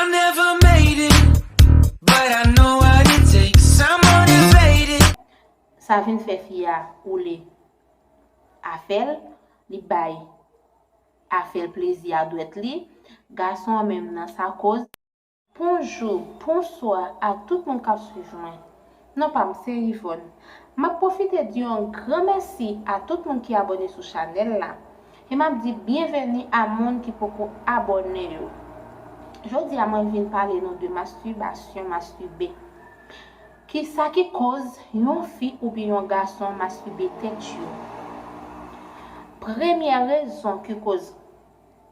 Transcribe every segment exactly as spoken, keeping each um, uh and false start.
I never made it, but I know what it takes. I'm motivated. Sa vin fè fi a woule afè l, li bay afè l plezi a dwèt li. Gason an menm nan sa koz. Bonjou, bonswa a tout moun k ap swiv mwen. Non pa m se Yvonne. M ap pwofite di yon gran mèsi a tout moun ki abòne sou chanèl la. E m ap di byenveni a moun ki poko abòne yo. Jodi a mwen vin pale nou de mastibasyon, mastibe. Kisa ki koz yon fi oubyen yon gason mastibe tèt yo? Premyè rezon ki koz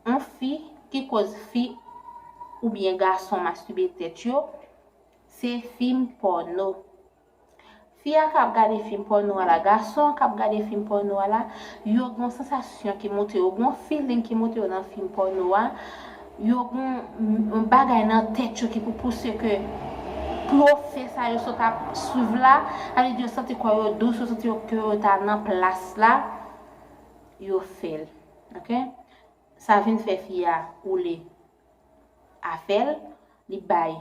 yon fi, ki koz fi oubyen gason mastibe tèt yo, se fim pòno. Fi a k ap gade fim pòno a la, gason an k ap gade fim pòno a la, yo gen yon sansasyon ki moute yo, gen yon feeling ki moute yo nan fim pòno a, yo gen yon bagay nan tèt yo ki pou pouse ke pou yo fè sa yo sot ap swiv la, sa vle di yo santi kò yo dous, yo santi yo ke yo ta nan plas la, yo fè l. Ok? Sa vin fè fi a woule afè l, li bay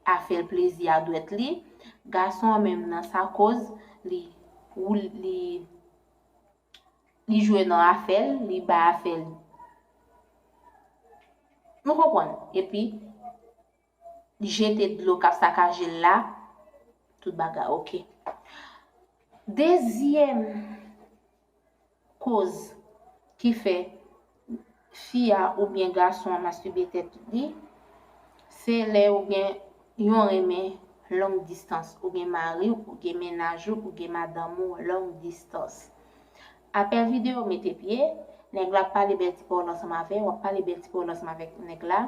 afè l plezi a dwèt li. Gason an menm nan sa koz li woule, li, li jwe nan afè l, li bay afè l. Nou konprann? Epi li jete dlo k ap sakaje l la, tout bagay ok. Dezyèm koz ki fè fi a oubyen gason an mastibe tèt li, se lè ou gen yon renmen long distance, ou gen mari w, ou gen mennaj ou, ou gen madanm ou long distance. Apre videyo mete pye, nèg la ap pale bèl ti pawòl ansanm avè w, w ap pale bèl ti pawòl ansanm avèk nèg la.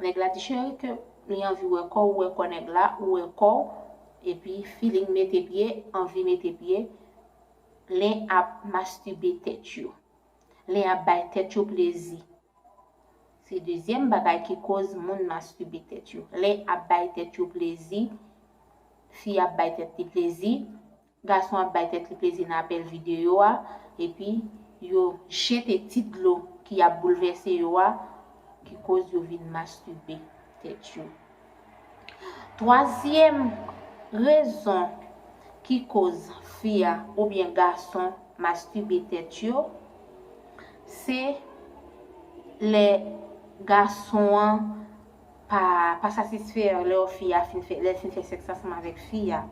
Nèg la di cheri ke li anvi wè kò w, ou wè kò nèg la, ou wè kò w, epi feeling mete pye, anvi mete pye, lè ap mastibe tèt yo, lè ap bay tèt yo plezi. Se dezyèm bagay ki koz moun mastibe tèt yo. Lè ap bay tèt yo plezi, fi ap bay tèt li plezi, gason ap bay tèt li plezi nan apèl videyo a, epi yo jete ti dlo ki ap boulvèse yo a, ki koz yo vin mastibe tèt yo. Twazyèm rezon ki koz fi a oubyen gason mastibe tèt yo, se lè gason an pa, pa satisfè lè fi a fin fè, lè l fin fè sèks ansanm avèk fi a.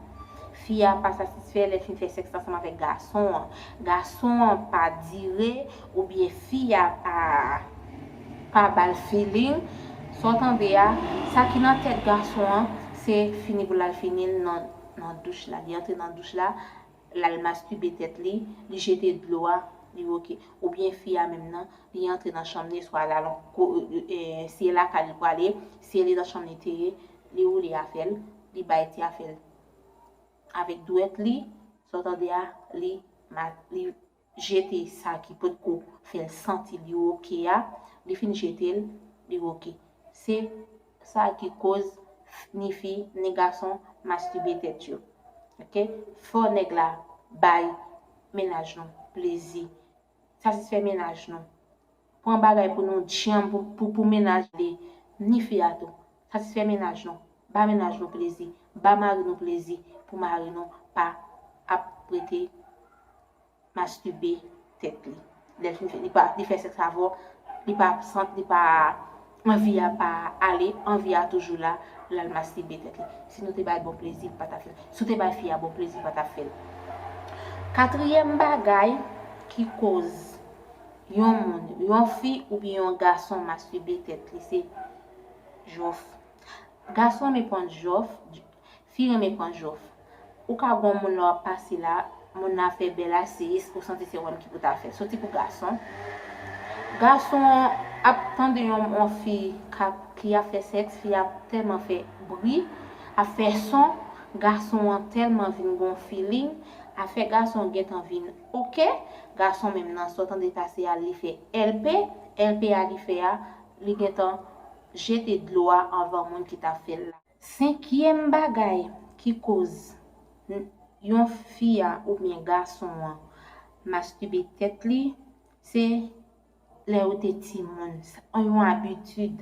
Fi a pa satisfè lè l fin fè sèks ansanm avèk gason an. Gason an pa dire oubyen fi a pa, pa ba l feeling. Sa w tande a, sa ki nan tèt gason an, se fini pou l al fini l nan, nan douch la. Li antre nan douch la, l al mastibe tèt li, li jete dlo a, li oke. Oubyen fi a menm nan, li antre nan chanm li, swa l al, si e lakay li prale, si e li nan chanm li te ye, li woule afè l, li bay ti afè l avèk dwèt li, sa w tande a, li, li jete sa ki potko fè l santi li oke a, li fin jete l, li oke. Se sa ki koz ni fi ni gason mastibe tèt yo. Ok? Fò nèg la bay mennaj nou plezi. Satisfè mennaj nou. Pran bagay pou nou djanm, pou, pou, pou mennaj li, ni fi a tou. Satisfè mennaj nou. Ba mennaj nou plezi. Ba mari nou plezi pou mari nou pa ap rete mastibe tèt li. Lè l fin fè, li pa, li fè sèks avè w, li pa sant, li pa, anvi a pa ale, anvi a toujou la, l al mastibe tèt li. Si nou te bay bon plezi, li pa t ap fè l. Si w te bay fi a bon plezi, li pa t ap fè l. Katriyèm bagay ki koz yon moun, yon fi oubyen yon gason mastibe tèt li, se jòf. Gason renmen pran jòf, fi renmen pran jòf. Ou ka gen yon moun lè w ap pase la, moun nan ap fè bèl aseyis, ou santi se ou menm ki pou ta fè. Soti pou gason. Gason an ap tande yon, yon fi k ap, ki ap fè sèks, fi a ap tèlman fè bri, ap fè son, gason an tèlman vin gon feeling, afè gason an gentan vin oke, gason menm nan sa w tande pase a, li fè L P, L P a li fè a, li gentan jete dlo a anvan moun ki t ap fè l la. Senkyèm bagay ki koz yon fi a oubyen gason an mastibe tèt li, se lè yo te timoun, yon abitid.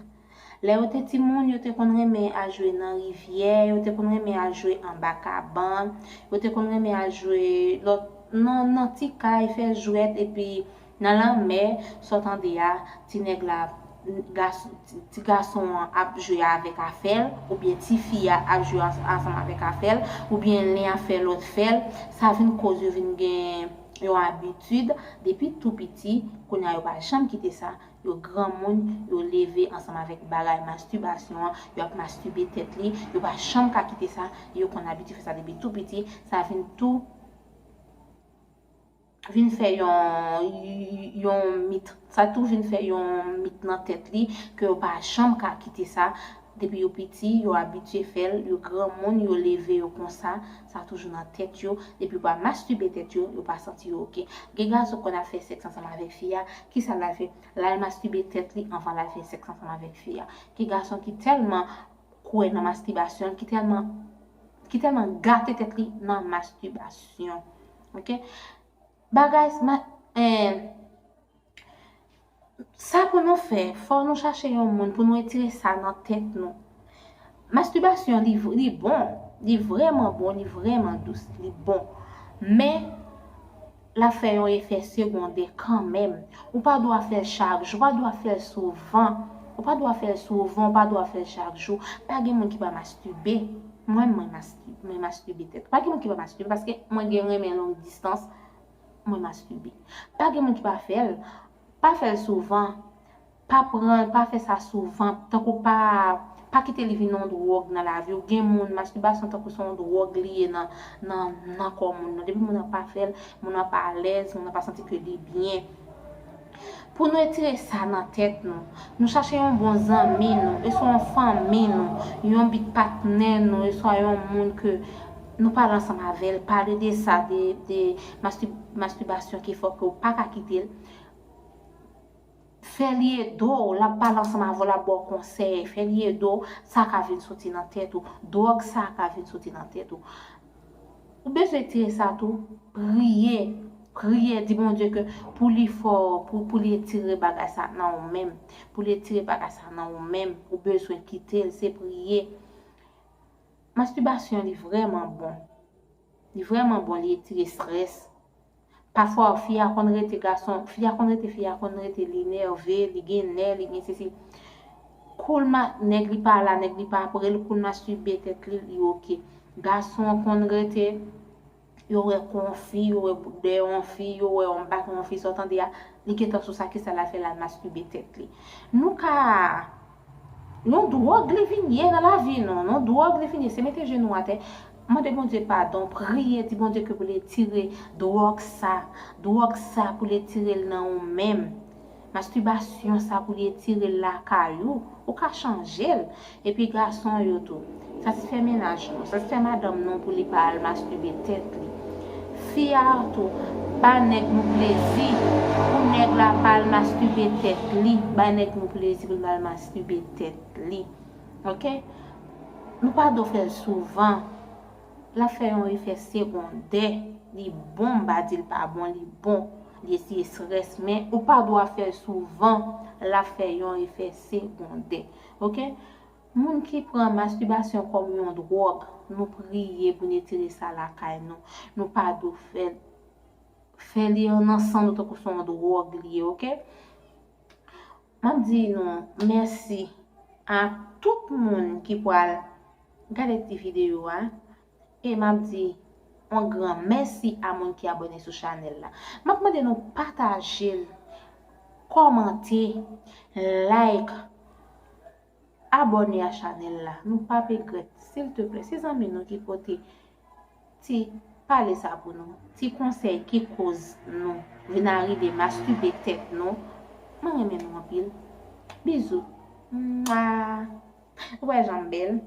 Lè yo te timoun, yo te konn renmen al jwe nan rivyè, yo te konn renmen al jwe anba kabann, yo te konn renmen al jwe lòt nan, nan ti kay, fè jwèt, epi nan lanmè, sa w tande a, ti nèg la, gason, ti, ti gason an ap jwe avèk afè l, oubyen ti fi a ap jwe ans-, ansanm avèk afè l, oubyen len ap fè lòt fè l, sa vin koz yo vin gen yon abitid, depi tou piti, kounye a yo pa janm kite sa, yo granmoun, yo leve ansanm avèk bagay mastibasyon an, yo ap mastibe tèt li, yo pa janm ka kite sa, yo konn abitye fè sa depi tou piti, sa vin tou vin fè yon, yon mit, sa tou vin fè yon mit nan tèt li, ke yo pa janm ka kite sa, depi yo piti, yo abitye fè l, yo granmoun, yo leve yo konsa, sa toujou nan tèt yo, depi yo pa mastibe tèt yo, yo pa santi yo oke. Gen gason konn ap fè sèks ansanm avèk fi a, kisa l al fè? L al mastibe tèt li anvan l al fè sèks ansanm avèk fi a. Gen gason ki tèlman kwè nan mastibasyon, ki tèlman, ki tèlman gate tèt li nan mastibasyon. Oke? Bagay, ma, eh, sa pou nou fè, fò nou chache yon moun pou nou retire sa nan tèt nou. Mastibasyon, li, li bon, li vrèman bon, li vrèman dous, li bon. Men, l ap fè yon efè segondè kanmenm. Ou pa dwa fè l chak jou, ou pa dwa fè l souvan. Ou pa dwa fè l souvan, ou pa dwa fè l chak jou. Pa gen moun ki pa mastibe. Mwen, mwen mastibe, mwen mastibe tèt. Pa gen moun ki pa mastibe, paske mwen gen renmen long distans, mwen mastibe. Pa gen moun ki pa fè l. Pa fè l souvan. Pa pran, pa fè sa souvan. Tankou pa, pa kite li vin yon dwòg nan lavi w. Gen moun, mastibasyon tankou se yon dwòg li ye nan, nan, nan kò moun nan. Depi moun nan pa fè l, moun nan pa alèz, moun nan pa santi ke li byen. Pou nou retire sa nan tèt nou, nou chache yon bon zanmi nou, oswa yon fanmi nou, yon bit patnè nou, oswa yon moun ke nou pale ansanm avè l, pale de sa, de, de mastib-, mastibasyon ki fè ke w pa ka kite l. Fè li ede w, l ap pale ansanm avè w, l ap ba w konsèy, fè li ede w, sa ka vin soti nan tèt ou, dwòg sa ka vin soti nan tèt ou. Ou bezwen retire sa tou, priye, priye, di Bondye ke pou li fè w, pou, pou li retire bagay sa nan ou menm, pou li retire bagay sa nan ou menm, ou bezwen kite l, se priye. Mastibasyon li vrèman bon. Li vrèman bon, li retire estrès. Pafwa, fi a konn rete gason, fi a konn rete, fi a konn rete, li nève, li gen nè, li gen sesi. Kou l ma-, nèg li pa la, nèg li pa pre l, kou l mastibe tèt li, li oke. Gason an konn rete, yo wè kò yon fi, yo wè bout dèyè yon fi, yo wè yon bak yon fi, sa w tande a, li gentan sou sa, kisa l al fè, l al mastibe tèt li. Nou ka, yon dwòg li vin ye nan lavi nou, yon dwòg li vin ye, se mete jenou atè, mande Bondye padon, priye, di Bondye ke pou li retire dwòg sa, dwòg sa pou li retire l nan ou menm. Mastibasyon sa pou li retire l lakay ou, ou ka chanje l. Epi gason yo tou, satisfè mennaj nou, satisfè madanm nou pou li pa al mastibe tèt li. Fi a tou, ba nèg nou plezi pou nèg la pa al mastibe tèt li, ba nèg nou plezi pou l pa al mastibe tèt li. Oke? Nou pa dwe fè l souvan. L ap fè yon efè segondè. Li bon, m pa di l pa bon, li bon. Li retire estrès, men ou pa dwa fè l souvan. L ap fè yon efè segondè. Oke? Moun ki pran mastibasyon kòm yon dwòg, nou priye pou n retire sa lakay nou. Nou pa dwe fè l, fè li nan san nou tankou se yon dwòg li ye, oke? M ap di nou mèsi a tout moun ki pral gade ti videyo a. E m ap di yon gran mèsi a moun ki abòne sou chanèl la. M ap mande nou pataje l, kòmante, like, abòne a chanèl la. Nou p ap regrèt. Silteplè, si zanmi nou ki pote ti pale sa pou nou, ti konsèy ki koz nou vin arive mastibe tèt nou, mwen renmen nou anpil. Bizou. Mwa. Ou wè jan m bèl?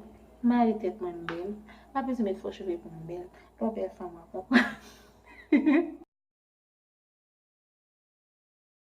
Mari tèt mwen m bèl. M pa bezwen met fo cheve pou m bèl. Lè w bèl fanm w ap konprann.